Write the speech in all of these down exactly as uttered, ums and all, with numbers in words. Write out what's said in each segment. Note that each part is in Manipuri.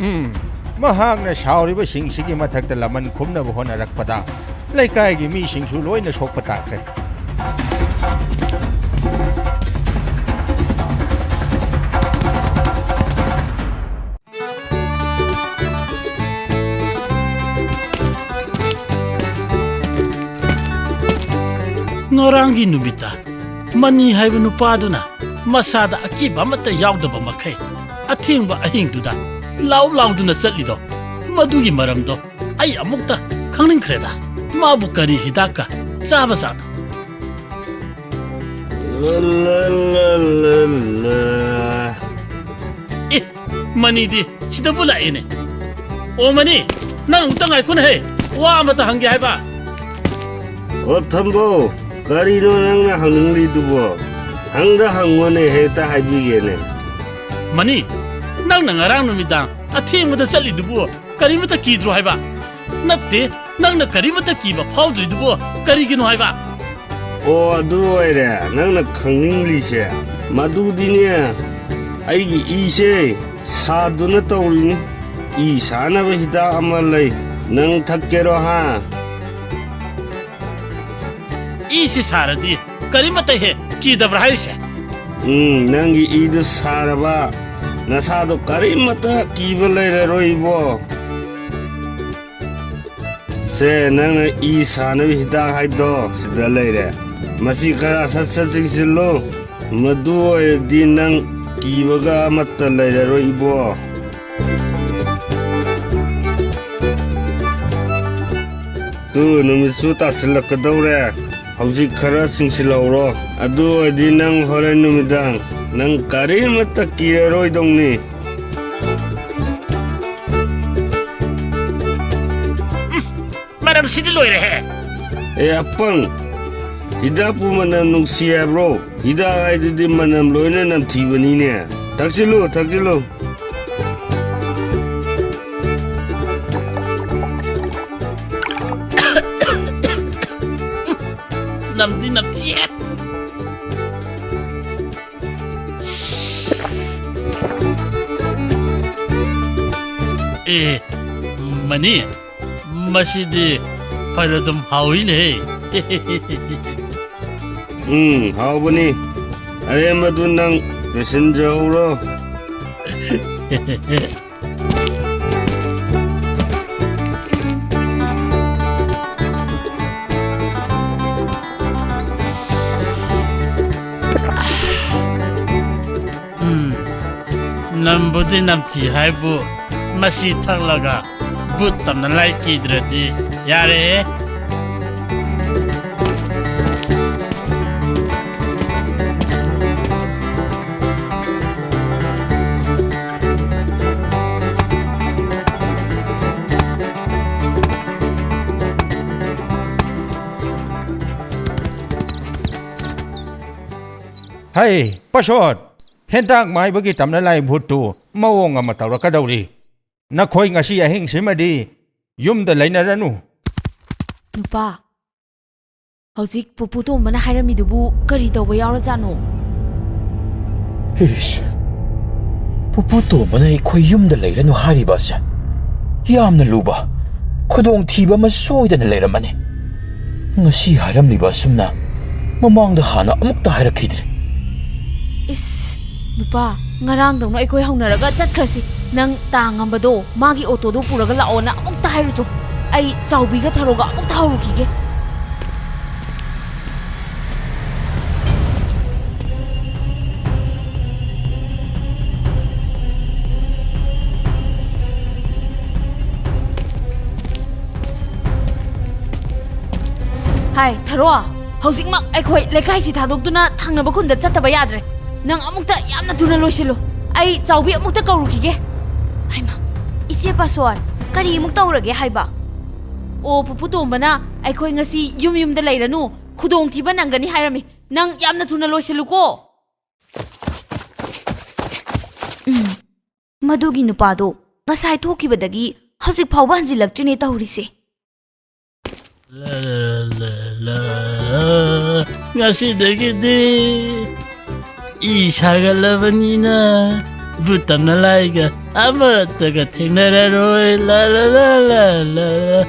ꯎꯝ, ꯃꯍꯥꯛꯅ ꯁꯥꯎꯔꯤꯕꯁꯤꯡꯁꯤꯒꯤ ꯃꯊꯛꯇ ꯂꯃꯟ ꯈꯨꯝꯅꯕ ꯍꯣꯠꯅꯔꯛꯄꯗ ꯂꯩꯀꯥꯏꯒꯤ ꯃꯤꯁꯤꯡꯁꯨ ꯂꯣꯏꯅ ꯁꯣꯛꯄ ꯇꯥꯈ꯭ꯔꯦ꯫ ꯉꯔꯥꯡꯒꯤ ꯅꯨꯃꯤꯠꯇ ꯃꯅꯤ ꯍꯥꯏꯕ ꯅꯨꯄꯥꯗꯨꯅ ꯃꯁꯥꯗ ꯑꯀꯤꯕ ꯑꯃꯠꯇ ꯌꯥꯎꯗꯕ ꯃꯈꯩ ꯑꯊꯦꯡꯕ ꯑꯍꯤꯡꯗꯨꯗ ꯂꯥꯎ ꯂꯥꯎꯗꯨꯅ ꯆꯠꯂꯤꯗꯣ, ꯃꯗꯨꯒꯤ ꯃꯔꯝꯗꯣ ꯑꯩ ꯑꯃꯨꯛꯇ ꯈꯪꯅꯤꯡꯈ꯭ꯔꯦꯗ꯫ ꯃꯥꯕꯨ ꯀꯔꯤ ꯍꯤꯗꯥꯛꯀ ꯆꯥꯕꯖꯥꯠꯅꯣ? ꯑꯦ, ꯃꯅꯤꯗꯤ ꯁꯤꯗꯕꯨ ꯂꯥꯛꯑꯦꯅꯦ꯫ ꯑꯣ ꯃꯅꯤ, ꯅꯪ ꯑꯃꯨꯛꯇ ꯉꯥꯏꯈꯣꯅꯦꯍꯦ, ꯋꯥ ꯑꯃꯇ ꯍꯪꯒꯦ ꯍꯥꯏꯕ꯫ ꯑꯣ ꯊꯝꯕꯧ, ꯀꯔꯤꯅꯣ ꯅꯪꯅ ꯍꯪꯅꯤꯡꯂꯤꯗꯨꯕꯣ? ꯍꯪꯗ ꯍꯪꯉꯣꯅꯦ, ꯍꯦꯛꯇ ꯍꯥꯏꯕꯤꯒꯦꯅꯦ꯫ ꯃꯅꯤ, ꯅꯪꯅ ꯉꯔꯥꯡ ꯅꯨꯃꯤꯗꯥꯡ ꯑꯊꯦꯡꯕꯗ ꯆꯠꯂꯤꯗꯨꯕꯨ ꯀꯔꯤꯃꯇ ꯀꯤꯗ꯭ꯔꯣ ꯍꯥꯏꯕ? ꯅꯠꯇꯦ, ꯅꯪꯅ ꯀꯔꯤꯃꯇ ꯀꯤꯕ ꯐꯥꯎꯗ꯭ꯔꯤꯗꯨꯕꯨ ꯀꯔꯤꯒꯤꯅꯣ ꯍꯥꯏꯕ? ꯑꯣ, ꯑꯗꯨ ꯑꯣꯏꯔꯦ ꯅꯪꯅ ꯈꯪꯅꯤꯡꯂꯤꯁꯦ꯫ ꯃꯗꯨꯗꯤꯅꯦ, ꯑꯩꯒꯤ ꯏꯁꯦ ꯁꯥꯗꯨꯅ ꯇꯧꯔꯤꯅꯤ꯫ ꯏ ꯁꯥꯅꯕ ꯍꯤꯗꯥꯛ ꯑꯃ ꯂꯩ, ꯅꯪ ꯊꯛꯀꯦꯔꯣ ꯍꯥ? ꯏꯁꯤ ꯁꯥꯔꯗꯤ ꯀꯔꯤꯃꯠꯇ ꯍꯦꯛ ꯀꯤꯗꯕ꯭ꯔꯥ ꯍꯥꯏꯔꯤꯁꯦ? ꯎꯝ, ꯅꯪꯒꯤ ꯏꯗꯨ ꯁꯥꯔꯕ, ꯅꯁꯥꯗꯣ ꯀꯔꯤꯃꯠꯇ ꯀꯤꯕ ꯂꯩꯔꯔꯣꯏ ꯏꯕꯣ꯫ ꯁꯦ, ꯅꯪꯅ ꯏ ꯁꯥꯅꯕ ꯍꯤꯗꯥꯛ ꯍꯥꯏꯗꯣ ꯁꯤꯗ ꯂꯩꯔꯦ꯫ ꯃꯁꯤ ꯈꯔ ꯁꯠ ꯁꯠ ꯆꯤꯡꯁꯤꯜꯂꯨ꯫ ꯃꯗꯨ ꯑꯣꯏꯔꯗꯤ ꯅꯪ ꯀꯤꯕꯒ ꯑꯃꯠꯇ ꯂꯩꯔꯔꯣꯏ ꯏꯕꯣ꯫ ꯇꯨ, ꯅꯨꯃꯤꯠꯁꯨ ꯇꯥꯁꯤꯜꯂꯛꯀꯗꯧꯔꯦ꯫ ꯍꯧꯖꯤꯛ ꯈꯔ ꯆꯤꯡꯁꯤꯜꯍꯧꯔꯣ꯫ ꯑꯗꯨ ꯑꯣꯏꯔꯗꯤ ꯅꯪ ꯍꯣꯔꯦꯟ ꯅꯨꯃꯤꯗꯥꯡ ꯅꯪ ꯀꯔꯤꯃꯠꯇ ꯀꯤꯔꯔꯣꯏꯗꯧꯅꯤ꯫ ꯃꯅꯝꯁꯤꯗꯤ ꯂꯣꯏꯔꯦꯍꯦ꯫ ꯑꯦ ꯑꯄꯪ, ꯍꯤꯗꯥꯛꯄꯨ ꯃꯅꯝ ꯅꯨꯡꯁꯤ ꯍꯥꯏꯕ꯭ꯔꯣ? ꯍꯤꯗꯥꯛ ꯍꯥꯏꯗꯨꯗꯤ ꯃꯅꯝ ꯂꯣꯏꯅ ꯅꯝꯊꯤꯕꯅꯤꯅꯦ꯫ ꯊꯛꯆꯤꯜꯂꯨ, ꯊꯛꯆꯤꯜꯂꯨ꯫ ꯅꯝꯗꯤ ꯅꯝꯊꯤꯍꯦ꯫ ꯑꯦ, ꯃꯅꯤ, ꯃꯁꯤꯗꯤ ꯐꯅꯗꯨꯝ ꯍꯥꯎꯏꯅꯦ꯫ ꯎꯝ, ꯍꯥꯎꯕꯅꯤ꯫ ꯑꯔꯦꯝꯕꯗꯨ ꯅꯪ ꯂꯣꯏꯁꯤꯟꯖꯍꯧꯔꯣ꯫ ꯎꯝ, ꯅꯝꯕꯨꯗꯤ ꯅꯝꯊꯤ ꯍꯥꯏꯕꯨ, ꯃꯁꯤ ꯊꯛꯂꯒ ꯚꯨꯠ ꯇꯝꯅ ꯂꯥꯏ ꯀꯤꯗ꯭ꯔꯗꯤ ꯌꯥꯔꯦꯍꯦ꯫ ꯍꯩ, ꯄꯁꯣꯠ! ꯍꯦꯟꯇꯥꯛ ꯃꯥꯏꯕꯒꯤ ꯇꯝꯅ ꯂꯥꯏ ꯚꯨꯠꯇꯨ ꯃꯑꯣꯡ ꯑꯃ ꯇꯧꯔꯛꯀꯗꯧꯔꯤ꯫ ꯅꯈꯣꯏ ꯉꯁꯤ ꯑꯍꯤꯡꯁꯤꯃꯗꯤ ꯌꯨꯝꯗ ꯂꯩꯅꯔꯅꯨ꯫ ꯅꯨꯄꯥ, ꯍꯧꯖꯤꯛ ꯄꯨꯄꯨ ꯇꯣꯝꯕꯅ ꯍꯥꯏꯔꯝꯃꯤꯗꯨꯕꯨ ꯀꯔꯤ ꯇꯧꯕ ꯌꯥꯎꯔꯖꯥꯠꯅꯣ? ꯏꯁ, ꯄꯨꯄꯨ ꯇꯣꯝꯕꯅ ꯑꯩꯈꯣꯏ ꯌꯨꯝꯗ ꯂꯩꯔꯅꯨ ꯍꯥꯏꯔꯤꯕ ꯑꯁꯦ ꯌꯥꯝꯅ ꯂꯨꯕ ꯈꯨꯗꯣꯡꯊꯤꯕ ꯑꯃ ꯁꯣꯏꯗꯅ ꯂꯩꯔꯝꯃꯅꯤ꯫ ꯉꯁꯤ ꯍꯥꯏꯔꯝꯂꯤꯕ ꯑꯁꯨꯝꯅ ꯃꯃꯥꯡꯗ ꯍꯥꯟꯅ ꯑꯃꯨꯛꯇ ꯍꯥꯏꯔꯛꯈꯤꯗ꯭ꯔꯤ꯫ ꯏꯁ, ꯅꯨꯄꯥ, ꯉꯔꯥꯡꯗꯧꯅ ꯑꯩꯈꯣꯏ ꯍꯧꯅꯔꯒ ꯆꯠꯈ꯭ꯔꯁꯤ꯫ ꯅꯪ ꯇꯥ ꯉꯝꯕꯗꯣ ꯃꯥꯒꯤ ꯑꯣꯇꯣꯗꯣ ꯄꯨꯔꯒ ꯂꯥꯛꯑꯣꯅ ꯑꯃꯨꯛꯇ ꯍꯥꯏꯔꯨꯆꯣ꯫ ꯑꯩ ꯆꯥꯎꯕꯤꯒ ꯊꯔꯣꯒ ꯑꯃꯨꯛꯇ ꯍꯧꯔꯨꯈꯤꯒꯦ꯫ ꯍꯥꯏ, ꯊꯔꯣ, ꯍꯧꯖꯤꯛꯃꯛ ꯑꯩꯈꯣꯏ ꯂꯩꯀꯥꯏꯁꯤ ꯊꯥꯗꯣꯛꯇꯨꯅ ꯊꯪꯅꯕ ꯈꯨꯟꯗ ꯆꯠꯇꯕ ꯌꯥꯗ꯭ꯔꯦ꯫ ꯅꯪ ꯑꯃꯨꯛꯇ ꯌꯥꯝꯅ ꯊꯨꯅ ꯂꯣꯏꯁꯤꯜꯂꯨ꯫ ꯑꯩ ꯆꯥꯎꯕꯤ ꯑꯃꯨꯛꯇ ꯀꯧꯔꯨꯈꯤꯒꯦ꯫ ꯍꯩꯃꯥ, ꯏꯆꯦ ꯄꯥꯁꯣꯟ, ꯀꯔꯤ ꯑꯃꯨꯛ ꯇꯧꯔꯒꯦ ꯍꯥꯏꯕ? ꯑꯣ, ꯄꯨꯄꯨ ꯇꯣꯝꯕꯅ ꯑꯩꯈꯣꯏ ꯉꯁꯤ ꯌꯨꯝ ꯌꯨꯝꯗ ꯂꯩꯔꯅꯨ, ꯈꯨꯗꯣꯡꯊꯤꯕ ꯅꯪꯒꯅꯤ ꯍꯥꯏꯔꯝꯃꯤ꯫ ꯅꯪ ꯌꯥꯝꯅ ꯊꯨꯅ ꯂꯣꯏꯁꯤꯜꯂꯨꯀꯣ꯫ ꯎꯝ, ꯃꯗꯨꯒꯤ ꯅꯨꯄꯥꯗꯣ ꯉꯁꯥꯏ ꯊꯣꯛꯈꯤꯕꯗꯒꯤ ꯍꯧꯖꯤꯛ ꯐꯥꯎꯕ ꯍꯟꯖꯤꯜꯂꯛꯇ꯭ꯔꯤꯅꯦ ꯇꯧꯔꯤꯁꯦ꯫ ꯉꯁꯤꯗꯒꯤꯗꯤ ꯏ ꯁꯥꯒꯠꯂꯕꯅꯤꯅ ꯚꯨꯠ ꯇꯝꯅ ꯂꯥꯏꯒ ꯑꯃꯠꯇꯒ ꯊꯦꯡꯅꯔꯔꯣꯏ꯫ ꯂꯥ ꯂꯥ ꯂꯥ ꯂꯥ ꯂꯥ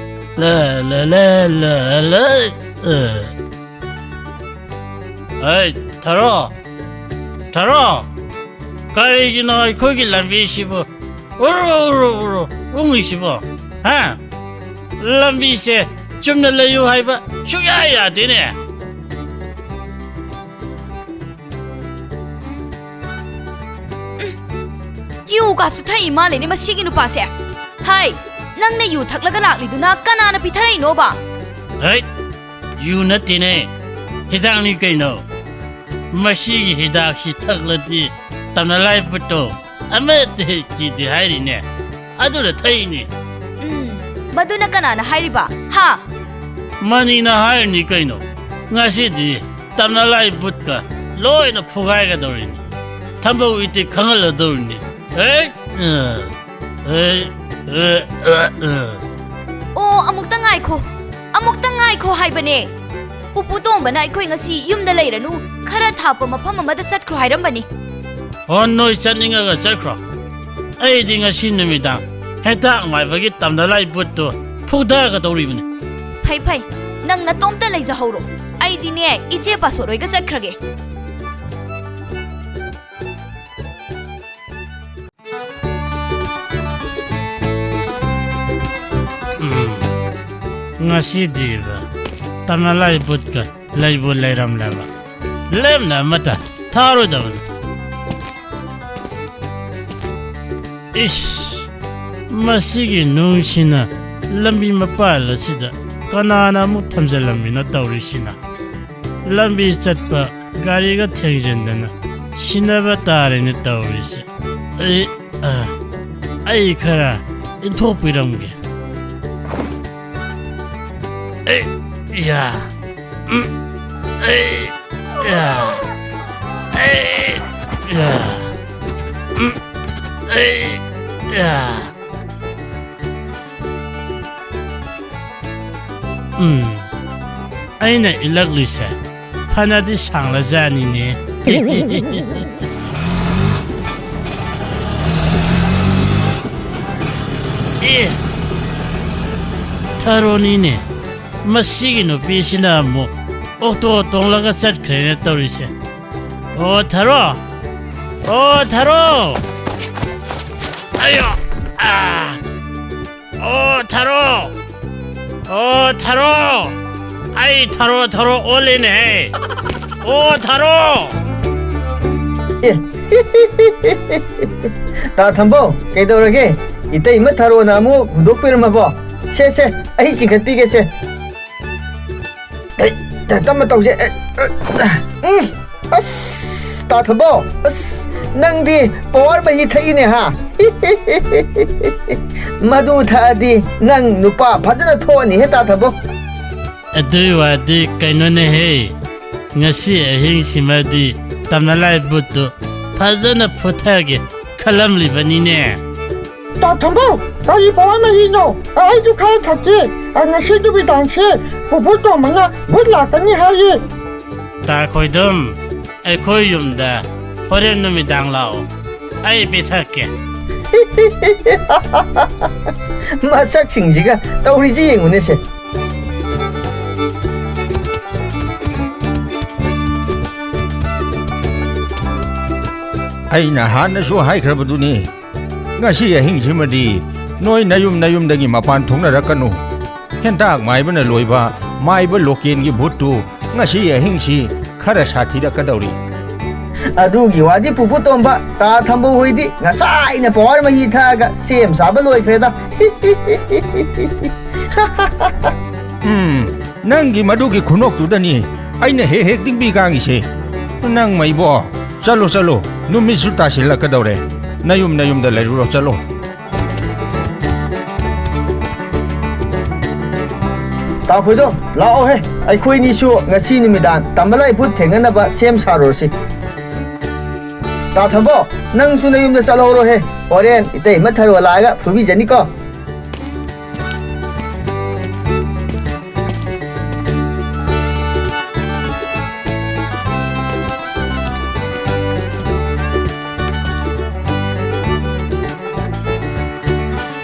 ꯂꯥ ꯂꯥ ꯂꯥ ꯂꯥ ꯂꯥ꯫ ꯑ꯫ ꯑꯩ ꯊꯔꯣ, ꯊꯔꯣ, ꯀꯔꯤꯒꯤꯅꯣ ꯑꯩꯈꯣꯏꯒꯤ ꯂꯝꯕꯤꯁꯤꯕꯨ ꯎꯔꯨ ꯎꯔꯨ ꯎꯔꯨ ꯎꯪꯉꯤꯁꯤꯕꯣ? ꯍꯥ? ꯂꯝꯕꯤꯁꯦ ꯆꯨꯝꯅ ꯂꯩꯌꯨ ꯍꯥꯏꯕ ꯁꯨꯛꯌꯥ ꯌꯥꯗꯦꯅꯦ꯫ ꯌꯨꯒꯁꯨ ꯊꯛꯏ ꯃꯥꯜꯂꯦꯅꯦ ꯃꯁꯤꯒꯤ ꯅꯨꯄꯥꯁꯦ꯫ ꯍꯥꯏ, ꯅꯪꯅ ꯌꯨ ꯊꯛꯂꯒ ꯂꯥꯛꯂꯤꯗꯨꯅ ꯀꯅꯥꯅ ꯄꯤꯊꯔꯛꯏꯅꯣꯕ? ꯍꯩꯠ, ꯌꯨ ꯅꯠꯇꯦꯅꯦ, ꯍꯤꯗꯥꯛꯅꯤ ꯀꯩꯅꯣ꯫ ꯃꯁꯤꯒꯤ ꯍꯤꯗꯥꯛꯁꯤ ꯊꯛꯂꯗꯤ ꯇꯝꯅ ꯂꯥꯏ ꯚꯨꯠꯇꯣ ꯑꯃꯠꯇ ꯍꯦꯛ ꯀꯤꯗꯦ ꯍꯥꯏꯔꯤꯅꯦ꯫ ꯑꯗꯨꯅ ꯊꯛꯏꯅꯦ꯫ ꯎꯝ, ꯃꯗꯨꯅ ꯀꯅꯥꯅ ꯍꯥꯏꯔꯤꯕ? ꯍꯥ? ꯃꯅꯤꯅ ꯍꯥꯏꯔꯤꯅꯤ ꯀꯩꯅꯣ꯫ ꯉꯁꯤꯗꯤ ꯇꯝꯅ ꯂꯥꯏ ꯚꯨꯠꯀ ꯂꯣꯏꯅ ꯐꯨꯒꯥꯏꯒꯗꯧꯔꯤꯅꯤ꯫ ꯊꯝꯕꯧ ꯏꯇꯤꯛ ꯈꯪꯍꯜꯂꯗꯧꯔꯤꯅꯤ꯫ ꯑꯦ? ꯑ, ꯑꯦ, ꯑ, ꯑ, ꯑ꯫ ꯑꯣ, ꯑꯃꯨꯛꯇ ꯉꯥꯏꯈꯣ꯫ ꯑꯃꯨꯛꯇ ꯉꯥꯏꯈꯣ ꯍꯥꯏꯕꯅꯦ꯫ ꯄꯨꯄꯨ ꯇꯣꯝꯕꯅ ꯑꯩꯈꯣꯏ ꯉꯁꯤ ꯌꯨꯝꯗ ꯂꯩꯔꯅꯨ, ꯈꯔ ꯊꯥꯞꯄ ꯃꯐꯝ ꯑꯃꯗ ꯆꯠꯈ꯭ꯔꯣ ꯍꯥꯏꯔꯝꯕꯅꯤ꯫ ꯑꯣ, ꯅꯣꯏ ꯆꯠꯅꯤꯡꯉꯒ ꯆꯠꯈ꯭ꯔꯣ꯫ ꯑꯩꯗꯤ ꯉꯁꯤ ꯅꯨꯃꯤꯗꯥꯡ ꯍꯦꯟꯇꯥꯛ ꯃꯥꯏꯕꯒꯤ ꯇꯝꯅ ꯂꯥꯏ ꯚꯨꯠꯇꯣ ꯐꯨꯊꯒꯗꯧꯔꯤꯕꯅꯤ꯫ ꯐꯩ ꯐꯩ, ꯅꯪ ꯅꯇꯣꯝꯇ ꯂꯩꯖꯍꯧꯔꯣ꯫ ꯑꯩꯗꯤꯅꯦ, ꯏꯆꯦ ꯄꯥꯁꯣꯠ ꯍꯣꯏꯒ ꯆꯠꯈ꯭ꯔꯒꯦ꯫ ꯎꯝ, ꯉꯁꯤꯗꯤꯕ ꯇꯝꯅ ꯂꯥꯏ ꯚꯨꯠꯀ ꯂꯩꯕꯨ ꯂꯩꯔꯝꯂꯕ ꯂꯦꯝꯅ ꯑꯃꯠꯇ ꯊꯥꯔꯣꯏꯗꯕꯅꯤ꯫ ꯏꯁ, ꯃꯁꯤꯒꯤ ꯅꯨꯡꯁꯤꯅ ꯂꯝꯕꯤ ꯃꯄꯥꯜ ꯑꯁꯤꯗ ꯀꯅꯥꯅ ꯑꯃꯨꯛ ꯊꯝꯖꯤꯜꯂꯝꯃꯤꯅꯣ ꯇꯧꯔꯤꯁꯤꯅ? ꯂꯝꯕꯤ ꯆꯠꯄ ꯒꯥꯔꯤꯒ ꯊꯦꯡꯖꯤꯟꯗꯅ ꯁꯤꯟꯅꯕ ꯇꯥꯔꯦꯅꯦ ꯇꯧꯔꯤꯁꯦ꯫ ꯑꯩ, ꯑ, ꯑꯩ ꯈꯔ ꯏꯟꯊꯣꯛꯄꯤꯔꯝꯒꯦ꯫ ꯑꯦ, ꯌꯥ꯫ ꯎꯝ, ꯑꯦ, ꯌꯥ꯫ ꯑꯦ, ꯌꯥ꯫ ꯎꯝ, ꯑꯦ, ꯌꯥ꯫ ꯎꯝ, ꯑꯩꯅ ꯏꯜꯂꯛꯂꯤꯁꯦ ꯐꯅꯗꯤ ꯁꯥꯡꯂꯖꯥꯠꯅꯤꯅꯦ꯫ ꯑꯦ, ꯊꯔꯣꯅꯤꯅꯦ꯫ ꯃꯁꯤꯒꯤ ꯅꯨꯄꯤꯁꯤꯅ ꯑꯃꯨꯛ ꯑꯣꯛꯇꯣ ꯇꯣꯡꯂꯒ ꯆꯠꯈ꯭ꯔꯦꯅꯦ ꯇꯧꯔꯤꯁꯦ꯫ ꯑꯣ, ꯊꯔꯣ! ꯑꯣ, ꯊꯔꯣ! ꯑꯌꯣ! ꯑꯥ! ꯑꯣ, ꯊꯔꯣ! ꯑꯣ, ꯊꯔꯣ! ꯑꯩ ꯊꯔꯣ, ꯊꯔꯣ ꯑꯣꯜꯂꯦꯅꯦꯍꯦ! ꯑꯣ, ꯊꯔꯣ! ꯑꯦ! ꯇꯥ ꯊꯝꯕꯧ, ꯀꯩꯗꯧꯔꯒꯦ? ꯏꯇꯩꯃ ꯊꯔꯣꯅ ꯑꯃꯨꯛ ꯍꯨꯟꯗꯣꯛꯄꯤꯔꯝꯃꯕꯣ? ꯁꯦ, ꯁꯦ, ꯑꯩ ꯆꯤꯡꯈꯠꯄꯤꯒꯦꯁꯦ꯫ ꯑꯩ, ꯇ-, ꯇꯞꯅ ꯇꯧꯁꯦ꯫ ꯑꯦ, ꯑ, ꯎꯝ, ꯑꯁ, ꯇꯥ ꯊꯝꯕꯧ, ꯑꯁ, ꯅꯪꯗꯤ ꯄꯋꯥꯔ ꯃꯍꯤ ꯊꯛꯏꯅꯦ, ꯍꯥ? ꯃꯗꯨ ꯊꯛꯑꯗꯤ ꯅꯪ ꯅꯨꯄꯥ ꯐꯖꯅ ꯊꯣꯛꯑꯅꯤꯍꯦ, ꯇꯥ ꯊꯝꯕꯧ꯫ ꯑꯗꯨꯏ ꯋꯥꯗꯤ ꯀꯩꯅꯣꯅꯦꯍꯦ, ꯉꯁꯤ ꯑꯍꯤꯡꯁꯤꯃꯗꯤ ꯇꯝꯅꯂꯥꯏ ꯕꯨꯠꯇꯨ ꯐꯖꯅ ꯐꯨꯊꯒꯦ ꯈꯜꯂꯝꯂꯤꯕꯅꯤꯅꯦ꯫ ꯇꯥ ꯊꯝꯕꯧ, ꯀꯔꯤ ꯄꯋꯥ ꯃꯍꯤꯅꯣ? ꯑꯩꯁꯨ ꯈꯔ ꯊꯛꯀꯦ꯫ ꯑ, ꯉꯁꯤ ꯅꯨꯃꯤꯗꯥꯡꯁꯦ ꯄꯨꯄꯨ ꯇꯣꯝꯕꯅ ꯚꯨꯠ ꯂꯥꯛꯀꯅꯤ ꯍꯥꯏꯌꯦ꯫ ꯇꯥ ꯈꯣꯏꯗꯨꯝ, ꯑꯩꯈꯣꯏ ꯌꯨꯝꯗ ꯍꯣꯔꯦꯟ ꯅꯨꯃꯤꯗꯥꯡ ꯂꯥꯛꯑꯣ, ꯑꯩ ꯄꯤꯊꯛꯀꯦ꯫ ꯃꯁꯛꯁꯤꯡꯁꯤꯒ ꯇꯧꯔꯤꯁꯤ ꯌꯦꯡꯉꯨꯅꯦꯁꯦ꯫ ꯑꯩꯅ ꯍꯥꯟꯅꯁꯨ ꯍꯥꯏꯈ꯭ꯔꯕꯗꯨꯅꯤ, ꯉꯁꯤ ꯑꯍꯤꯡꯁꯤꯃꯗꯤ ꯅꯣꯏ ꯅꯌꯨꯝ ꯅꯌꯨꯝꯗꯒꯤ ꯃꯄꯥꯟ ꯊꯣꯛꯅꯔꯛꯀꯅꯨ꯫ ꯍꯦꯟꯇꯥꯛ ꯃꯥꯏꯕꯅ ꯂꯣꯏꯕ ꯃꯥꯏꯕ ꯂꯣꯀꯦꯟꯒꯤ ꯚꯨꯠꯇꯨ ꯉꯁꯤ ꯑꯍꯤꯡꯁꯤ ꯈꯔ ꯁꯥꯊꯤꯔꯛꯀꯗꯧꯔꯤ꯫ ꯑꯗꯨꯒꯤ ꯋꯥꯗꯤ ꯄꯨꯄꯨ ꯇꯣꯝꯕ, ꯇꯥ ꯊꯝꯕꯧ ꯍꯣꯏꯗꯤ ꯉꯁꯥꯏꯅ ꯄꯋꯥꯔ ꯃꯍꯤ ꯊꯛꯑꯒ ꯁꯦꯝ ꯁꯥꯕ ꯂꯣꯏꯈ꯭ꯔꯦꯗ꯫ ꯎꯝ, ꯅꯪꯒꯤ ꯃꯗꯨꯒꯤ ꯈꯨꯅꯣꯛꯇꯨꯗꯅꯤ ꯑꯩꯅ ꯍꯦꯛ ꯍꯦꯛ ꯇꯤꯡꯕꯤ ꯀꯥꯡꯉꯤꯁꯦ꯫ ꯅꯪ ꯃꯩꯕꯣ, ꯆꯠꯂꯣ, ꯆꯠꯂꯣ, ꯅꯨꯃꯤꯠꯁꯨ ꯇꯥꯁꯤꯜꯂꯛꯀꯗꯧꯔꯦ꯫ ꯅꯌꯨꯝ, ꯅꯌꯨꯝꯗ ꯂꯩꯔꯨꯔꯣ, ꯆꯠꯂꯣ꯫ ꯇꯥ ꯈꯣꯏꯗꯣ, ꯂꯥꯛꯑꯣꯍꯦ, ꯑꯩꯈꯣꯏꯅꯤꯁꯨ ꯉꯁꯤ ꯅꯨꯃꯤꯗꯥꯡ ꯇꯝꯕꯂꯥꯏ ꯚꯨꯠ ꯊꯦꯡꯅꯅꯕ ꯁꯦꯝ ꯁꯥꯔꯨꯔꯁꯤ꯫ ꯇꯥ ꯊꯝꯕꯧ, ꯅꯪꯁꯨ ꯅꯌꯨꯝꯗ ꯆꯠꯍꯧꯔꯣꯍꯦ, ꯍꯣꯔꯦꯟ ꯏꯇꯩꯃ ꯊꯔꯣ ꯂꯥꯛꯑꯒ ꯐꯨꯕꯤꯖꯅꯤꯀꯣ꯫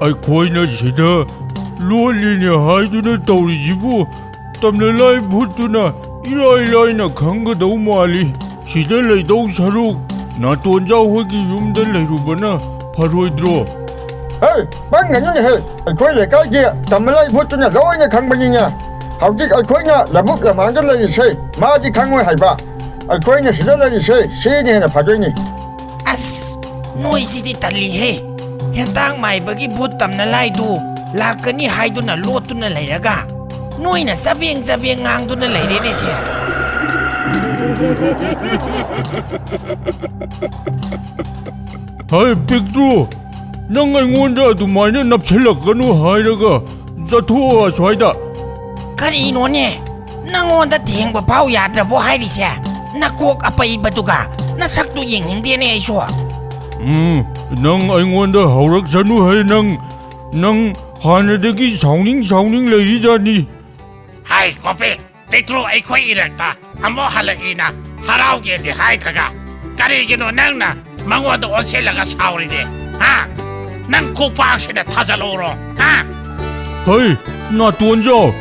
ꯑꯩꯈꯣꯏꯅ ꯁꯤꯗ ꯂꯣꯠꯂꯤꯅꯦ ꯍꯥꯏꯗꯨꯅ ꯇꯧꯔꯤꯁꯤꯕꯨ ꯇꯝꯅꯂꯥꯏ ꯚꯨꯠꯇꯨꯅ ꯏꯔꯥꯏ ꯂꯥꯏꯅ ꯈꯪꯒꯗꯧ ꯃꯥꯜꯂꯤ꯫ ꯁꯤꯗ ꯂꯩꯗꯧ ꯁꯔꯨꯛ ꯅꯥꯇꯣꯟꯖꯥꯎ ꯍꯣꯏꯒꯤ ꯌꯨꯝꯗ ꯂꯩꯔꯨꯕꯅ ꯐꯔꯣꯏꯗ꯭ꯔꯣ? ꯍꯦ, ꯄꯪꯒꯅꯨꯅꯦꯍꯦ꯫ ꯑꯩꯈꯣꯏ ꯂꯩꯀꯥꯏꯒꯤ ꯇꯝꯅꯂꯥꯏ ꯚꯨꯠꯇꯨꯅ ꯂꯣꯏꯅ ꯈꯪꯕꯅꯤꯅꯦ꯫ ꯍꯧꯖꯤꯛ ꯑꯩꯈꯣꯏꯅ ꯂꯧꯕꯨꯛ ꯂꯝꯍꯥꯡꯗ ꯂꯩꯔꯤꯁꯦ ꯃꯥꯗꯤ ꯈꯪꯉꯣꯏ ꯍꯥꯏꯕ꯫ ꯑꯩꯈꯣꯏꯅ ꯁꯤꯗ ꯂꯩꯔꯤꯁꯦ ꯁꯤꯅ ꯍꯦꯟꯅ ꯐꯗꯣꯏꯅꯤ꯫ ꯑꯁ, ꯅꯣꯏꯁꯤꯗꯤ ꯇꯜꯂꯤꯍꯦ꯫ ꯍꯦꯟꯇꯥꯛ ꯃꯥꯏꯕꯒꯤ ꯚꯨꯠ ꯇꯝꯅꯂꯥꯏꯗꯨ ꯂꯥꯛꯀꯅꯤ ꯍꯥꯏꯗꯨꯅ ꯂꯣꯠꯇꯨꯅ ꯂꯩꯔꯒ, ꯅꯣꯏꯅ ꯆꯕꯦꯡ ꯆꯕꯦꯡ ꯉꯥꯡꯗꯨꯅ ꯂꯩꯔꯦꯅꯦ ꯁꯦ꯫ ꯍꯩ ꯄꯤꯛꯇ꯭ꯔꯨ, ꯅꯪ ꯑꯩꯉꯣꯟꯗ ꯑꯗꯨꯃꯥꯏꯅ ꯅꯞꯁꯤꯜꯂꯛꯀꯅꯨ ꯍꯥꯏꯔꯒ ꯆꯠꯊꯣꯛꯑꯣ ꯑꯁ꯭ꯋꯥꯏꯗ꯫ ꯀꯔꯤꯅꯣꯅꯦ? ꯅꯪꯉꯣꯟꯗ ꯊꯦꯡꯕ ꯐꯥꯎ ꯌꯥꯗ꯭ꯔꯕꯣ ꯍꯥꯏꯔꯤꯁꯦ? ꯅꯀꯣꯛ ꯑꯄꯩꯕꯗꯨꯒ ꯅꯁꯛꯇꯨ ꯌꯦꯡꯅꯤꯡꯗꯦꯅꯦ ꯑꯩꯁꯨ꯫ ꯎꯝ, ꯅꯪ ꯑꯩꯉꯣꯟꯗ ꯍꯧꯔꯛꯁꯅꯨ ꯍꯩ ꯅꯪ꯫ ꯅꯪ ꯍꯥꯟꯅꯗꯒꯤ ꯁꯥꯎꯅꯤꯡ ꯁꯥꯎꯅꯤꯡ ꯂꯩꯔꯤꯖꯥꯠꯅꯤ꯫ ꯍꯥꯏ ꯀꯣꯄꯤ, ꯄꯤꯛꯇ꯭ꯔꯨ ꯑꯩꯈꯣꯏ ꯏꯔꯛꯇ ꯑꯃꯨꯛ ꯍꯜꯂꯛꯏꯅ ꯍꯔꯥꯎꯒꯦꯗꯤ ꯍꯥꯏꯗ꯭ꯔꯒ ꯀꯔꯤꯒꯤꯅꯣ ꯅꯪꯅ ꯃꯉꯣꯟꯗ ꯑꯣꯟꯁꯤꯜꯂꯒ ꯁꯥꯎꯔꯤꯗꯤ? ꯍꯥ? ꯅꯪ ꯈꯨꯄꯥꯛꯁꯤꯅ ꯊꯥꯖꯤꯜꯂꯛꯎꯔꯣ? ꯍꯥ? ꯍꯩ, ꯅꯥꯇꯣꯟꯖꯥꯎ,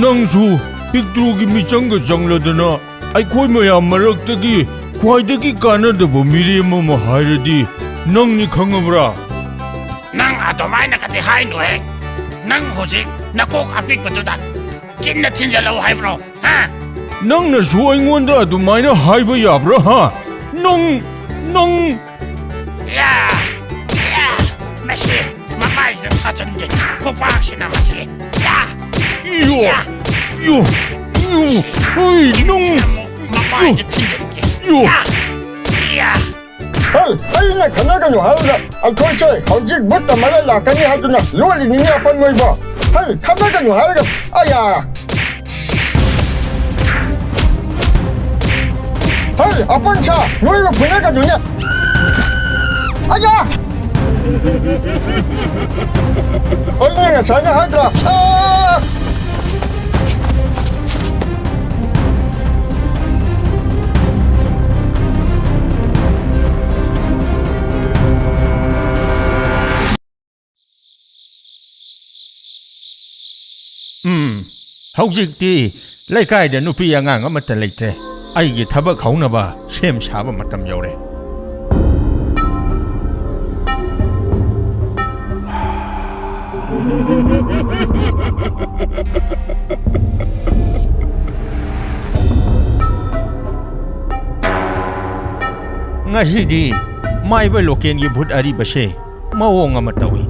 ꯅꯪꯁꯨ ꯄꯤꯛꯇ꯭ꯔꯨꯒꯤ ꯃꯤꯆꯪꯒ ꯆꯪꯂꯗꯅ ꯑꯩꯈꯣꯏ ꯃꯌꯥꯝ ꯃꯔꯛꯇꯒꯤ ꯈ꯭ꯋꯥꯏꯗꯒꯤ ꯀꯥꯟꯅꯗꯕ ꯃꯤꯔꯦꯝ ꯑꯃ ꯍꯥꯏꯔꯗꯤ ꯅꯪꯅꯤ ꯈꯪꯉꯕ꯭ꯔꯥ? ꯅꯪ ꯑꯗꯨꯃꯥꯏꯅ ꯀꯗꯤ ꯍꯥꯏꯅꯨꯍꯦ꯫ ꯅꯪ ꯍꯧꯖꯤꯛ ꯅꯀꯣꯛ ꯑꯄꯤꯛꯄꯗꯨꯗ ꯀꯤꯟꯅ ꯊꯤꯟꯖꯜꯂꯧ ꯍꯥꯏꯕ꯭ꯔꯣ? ꯍꯥ? ꯅꯪꯅꯁꯨ ꯑꯩꯉꯣꯟꯗ ꯑꯗꯨꯃꯥꯏꯅ ꯍꯥꯏꯕ ꯌꯥꯕ꯭ꯔꯥ, ꯍꯥ? ꯅꯪ, ꯅꯪ ꯌꯥ! ꯌꯥ! ꯃꯁꯤ ꯃꯃꯥꯏꯁꯤꯗ ꯊꯥꯖꯟꯒꯦ꯫ ꯈꯨꯄꯥꯛꯁꯤꯅ ꯃꯁꯤ꯫ ꯌꯥ! ꯏꯌꯣ! ꯌꯥ! ꯏꯌꯣ! ꯏꯌꯣ! ꯍꯣꯏ, ꯅꯪ! ꯑꯃꯨꯛ ꯃꯃꯥꯏꯗ ꯊꯤꯟꯖꯟꯒꯦ꯫ ꯏꯌꯣ! ꯌꯥ! ꯌꯥ! ꯍꯩ, ꯑꯩꯅ ꯈꯟꯅꯒꯅꯨ ꯍꯥꯏꯔꯒ ꯑꯩꯈꯣꯏꯁꯦ ꯍꯧꯖꯤꯛ ꯚꯨꯠ ꯇꯝꯕꯗ ꯂꯥꯛꯀꯅꯤ ꯍꯥꯏꯗꯨꯅ ꯂꯣꯠꯂꯤꯅꯤꯅꯦ ꯑꯄꯪꯕ ꯏꯕꯣ꯫ ꯍꯩ, ꯈꯟꯅꯒꯅꯨ ꯍꯥꯏꯔꯒ, ꯑꯌꯥ! ꯍꯩ, ꯑꯄꯪ ꯁꯥ, ꯅꯣꯏꯕꯨ ꯐꯨꯅꯒꯅꯨꯅꯦ꯫ ꯑꯌꯥ! ꯑꯩꯅ ꯉꯁꯥꯏꯅ ꯍꯥꯏꯗ꯭ꯔꯥ? ꯑꯥ! ꯎꯝ, ꯍꯧꯖꯤꯛꯇꯤ ꯂꯩꯀꯥꯏꯗ ꯅꯨꯄꯤ ꯑꯉꯥꯡ ꯑꯃꯠꯇ ꯂꯩꯇ꯭ꯔꯦ꯫ ꯑꯩꯒꯤ ꯊꯕꯛ ꯍꯧꯅꯕ ꯁꯦꯝ ꯁꯥꯕ ꯃꯇꯝ ꯌꯧꯔꯦ꯫ ꯉꯁꯤꯗꯤ ꯃꯥꯏꯕ ꯂꯣꯀꯦꯟꯒꯤ ꯚꯨꯠ ꯑꯔꯤꯕꯁꯦ ꯃꯑꯣꯡ ꯑꯃ ꯇꯧꯏ꯫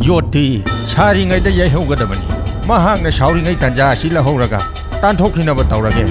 ꯌꯣꯠꯇꯤ ꯁꯥꯔꯤꯉꯩꯗ ꯌꯩꯍꯧꯒꯗꯕꯅꯤ꯫ ꯃꯍꯥꯛꯅ ꯁꯥꯎꯔꯤꯉꯩ ꯇꯥꯟꯖꯥ ꯑꯁꯤ ꯂꯧꯍꯧꯔꯒ ꯇꯥꯟꯊꯣꯛꯈꯤꯅꯕ ꯇꯧꯔꯒꯦ꯫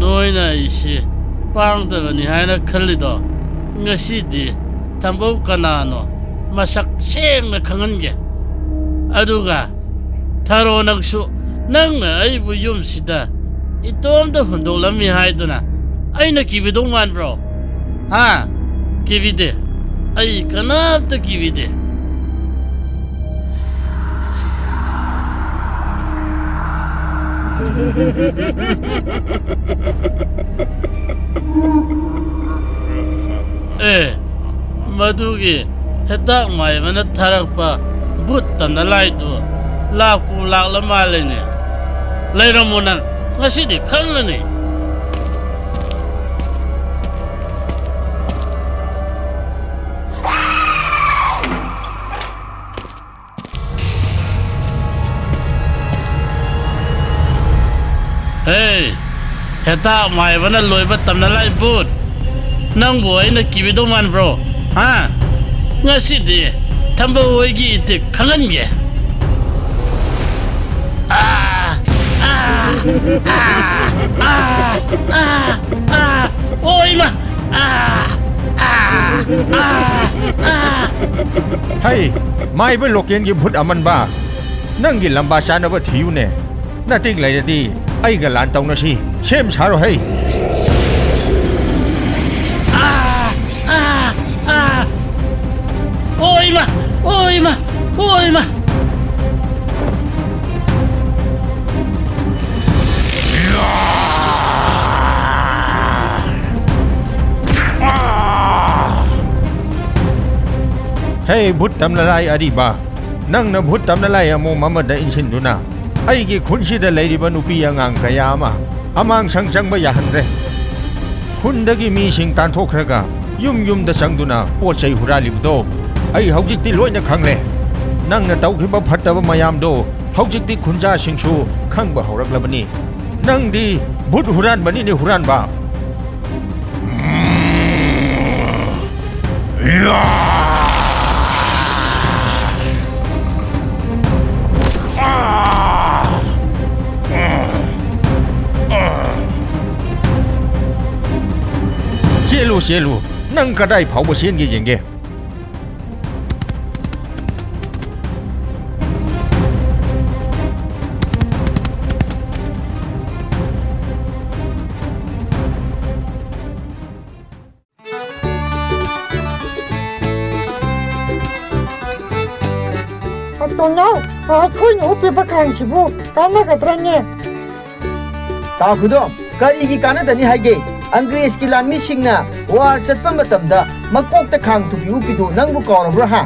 ꯅꯣꯏꯅ ꯑꯩꯁꯤ ꯄꯥꯡꯗꯕꯅꯤ ꯍꯥꯏꯅ ꯈꯜꯂꯤꯗꯣ, ꯉꯁꯤꯗꯤ ꯊꯝꯕꯧ ꯀꯅꯥꯅꯣ ꯃꯁꯛ ꯁꯦꯡꯅ ꯈꯪꯍꯟꯒꯦ꯫ ꯑꯗꯨꯒ ꯊꯔꯣ, ꯅꯪꯁꯨ, ꯅꯪꯅ ꯑꯩꯕꯨ ꯌꯨꯝꯁꯤꯗ ꯏꯇꯣꯝꯇ ꯍꯨꯟꯗꯣꯛꯂꯝꯃꯤ ꯍꯥꯏꯗꯨꯅ ꯑꯩꯅ ꯀꯤꯕꯤꯗꯧ ꯃꯥꯟꯕ꯭ꯔꯣ? ꯍꯥ? ꯀꯤꯕꯤꯗꯦ꯫ ꯑꯩ ꯀꯅꯥꯝꯇ ꯀꯤꯕꯤꯗꯦ꯫ ꯑꯦ, ꯃꯗꯨꯒꯤ ꯍꯦꯇꯥꯛ ꯃꯥꯏꯕꯅ ꯊꯥꯔꯛꯄ ꯚꯨꯠ ꯇꯝꯅ ꯂꯥꯏꯗꯨ ꯂꯥꯛꯄꯨ ꯂꯥꯛꯂ ꯃꯥꯜꯂꯦꯅꯦ꯫ ꯂꯩꯔꯝꯃꯣ ꯅꯪ, ꯉꯁꯤꯗꯤ ꯈꯪꯂꯅꯤ꯫ ꯍꯦ, ꯍꯦꯇꯥꯛ ꯃꯥꯏꯕꯅ ꯂꯣꯏꯕ ꯇꯝꯅ ꯂꯥꯏ ꯚꯨꯠ, ꯅꯪꯕꯨ ꯑꯩꯅ ꯀꯤꯕꯤꯗꯧ ꯃꯥꯟꯕ꯭ꯔꯣ? ꯍꯥ? ꯉꯁꯤꯗꯤ ꯊꯝꯕꯧ ꯍꯣꯏꯒꯤ ꯏꯇꯤꯛ ꯈꯪꯍꯟꯒꯦ꯫ ꯑꯥ! ꯑꯥ! ꯑꯥ! ꯑꯥ! ꯑꯥ! ꯑꯣ ꯏꯃꯥ! ꯑꯥ! ꯍꯩ, ꯃꯥꯏꯕ ꯂꯣꯀꯦꯟꯒꯤ ꯚꯨꯠ ꯑꯃꯟꯕ, ꯅꯪꯒꯤ ꯂꯝꯕꯥ ꯆꯥꯅꯕ ꯊꯤꯌꯨꯅꯦ꯫ ꯅꯇꯤꯛ ꯂꯩꯔꯗꯤ ꯑꯩꯒ ꯂꯥꯟ ꯇꯧꯅꯁꯤ꯫ ꯁꯦꯝ ꯁꯥꯔꯣ ꯍꯩ꯫ ꯑꯥ! ꯑꯥ! ꯑꯥ! ꯑꯣꯏꯃ! ꯑꯣꯏꯃ! ꯑꯣꯏꯃ! ꯍꯦ ꯚꯨꯠ ꯇꯝꯅꯂꯥꯏ ꯑꯔꯤꯕ, ꯅꯪꯅ ꯚꯨꯠ ꯇꯝꯅꯂꯥꯏ ꯑꯃꯣꯝ ꯑꯃꯗ ꯏꯟꯁꯤꯟꯗꯨꯅ ꯑꯩꯒꯤ ꯈꯨꯟꯁꯤꯗ ꯂꯩꯔꯤꯕ ꯅꯨꯄꯤ ꯑꯉꯥꯡ ꯀꯌꯥ ꯑꯃ ꯑꯃꯥꯡꯁꯪ ꯆꯪꯕ ꯌꯥꯍꯟꯗ꯭ꯔꯦ꯫ ꯈꯨꯟꯗꯒꯤ ꯃꯤꯁꯤꯡ ꯇꯥꯟꯊꯣꯛꯈ꯭ꯔꯒ ꯌꯨꯝ ꯌꯨꯝꯗ ꯆꯪꯗꯨꯅ ꯄꯣꯠ ꯆꯩ ꯍꯨꯔꯥꯜꯂꯤꯕꯗꯣ ꯑꯩ ꯍꯧꯖꯤꯛꯇꯤ ꯂꯣꯏꯅ ꯈꯪꯂꯦ꯫ ꯅꯪꯅ ꯇꯧꯈꯤꯕ ꯐꯠꯇꯕ ꯃꯌꯥꯝꯗꯣ ꯍꯧꯖꯤꯛꯇꯤ ꯈꯨꯟꯖꯥꯁꯤꯡꯁꯨ ꯈꯪꯕ ꯍꯧꯔꯛꯂꯕꯅꯤ꯫ ꯅꯪꯗꯤ ꯚꯨꯠ ꯍꯨꯔꯥꯟꯕꯅꯤꯅꯦ, ꯍꯨꯔꯥꯟꯕ꯫ ꯆꯦꯜꯂꯨ, ꯆꯦꯜꯂꯨ꯫ ꯅꯪ ꯀꯗꯥꯏ ꯐꯥꯎꯕ ꯆꯦꯟꯒꯦ ꯌꯦꯡꯒꯦ꯫ ꯇꯣꯟꯅꯥꯎ, ꯑꯩꯈꯣꯏꯅ ꯎꯞꯄꯤꯕ ꯈꯥꯡꯁꯤꯕꯨ ꯀꯥꯟꯅꯒꯗ꯭ꯔꯅꯦ? ꯇꯥ ꯈꯨꯗꯣ, ꯀꯔꯤꯒꯤ ꯀꯥꯟꯅꯗꯅꯤ ꯍꯥꯏꯒꯦ? ꯑꯪꯒ꯭ꯔꯦꯖꯀꯤ ꯂꯥꯟꯃꯤꯁꯤꯡꯅ ꯋꯥꯔ ꯆꯠꯄ ꯃꯇꯝꯗ ꯃꯀꯣꯛꯇ ꯈꯥꯡ ꯇꯨꯄꯤ ꯎꯞꯄꯤꯗꯨ ꯅꯪꯕꯨ ꯀꯥꯎꯔꯕ꯭ꯔꯥ, ꯍꯥ?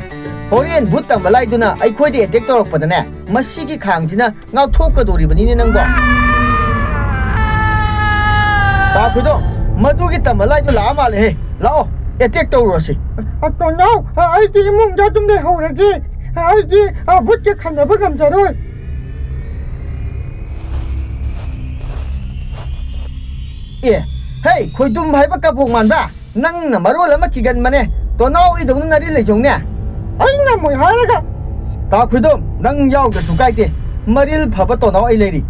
ꯍꯣꯔꯦꯟ ꯚꯨꯠ ꯇꯝꯕ ꯂꯥꯏꯗꯨꯅ ꯑꯩꯈꯣꯏꯗ ꯑꯦꯇꯦꯛ ꯇꯧꯔꯛꯄꯗꯅꯦ, ꯃꯁꯤꯒꯤ ꯈꯥꯡꯁꯤꯅ ꯉꯥꯛꯊꯣꯛꯀꯗꯧꯔꯤꯕꯅꯤꯅꯦ ꯅꯪꯕꯣ꯫ ꯇꯥ ꯈꯨꯗꯣ, ꯃꯗꯨꯒꯤ ꯇꯝꯕ ꯂꯥꯏꯗꯨ ꯂꯥꯛꯑ ꯃꯥꯜꯂꯦꯍꯦ꯫ ꯂꯥꯛꯑꯣ, ꯑꯦꯇꯦꯛ ꯇꯧꯔꯨꯔꯁꯤ꯫ ꯑ, ꯇꯣꯟꯅꯥꯎ, ꯑ, ꯑꯩꯗꯤ ꯏꯃꯨꯡꯗ ꯑꯗꯨꯝ ꯂꯩꯍꯧꯔꯒꯦ꯫ ꯑ, ꯑꯩꯗꯤ, ꯑ, ꯚꯨꯠꯀ ꯈꯟꯅꯕ ꯉꯝꯖꯔꯣꯏ꯫ ꯑꯦ, ꯍꯦ, ꯈꯣꯏꯗꯨꯝ ꯍꯥꯏꯕ ꯀꯕꯣꯛ ꯃꯥꯟꯕ! ꯅꯪꯅ ꯃꯔꯣꯜ ꯑꯃ ꯀꯤꯒꯟꯕꯅꯦ, ꯇꯣꯅꯥꯎ ꯏꯗꯧꯅ ꯅꯔꯤ ꯂꯩꯖꯧꯅꯦ꯫ ꯑꯩ ꯉꯝꯃꯣꯏ ꯍꯥꯏꯔꯒ꯫ ꯇꯥ ꯈꯨꯗꯣꯝ, ꯅꯪ ꯌꯥꯎꯗ꯭ꯔꯁꯨ ꯀꯥꯏꯗꯦ, ꯃꯔꯤꯜ ꯐꯕ ꯇꯣꯅꯥꯎ ꯑꯩ ꯂꯩꯔꯤ꯫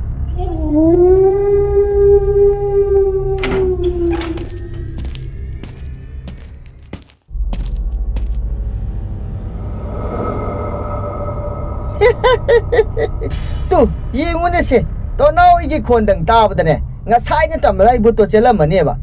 ꯇꯨ, ꯌꯦꯡꯉꯨꯅꯦꯁꯦ, ꯇꯣꯅꯥꯎ ꯑꯩꯒꯤ ꯈꯣꯟꯗꯪ ꯇꯥꯕꯗꯅꯦ, ꯉꯁꯥꯏꯅ ꯇꯝꯕꯗ ꯑꯩ ꯕꯨꯠꯇꯣ ꯆꯦꯜꯂꯝꯃꯅꯦꯕ꯫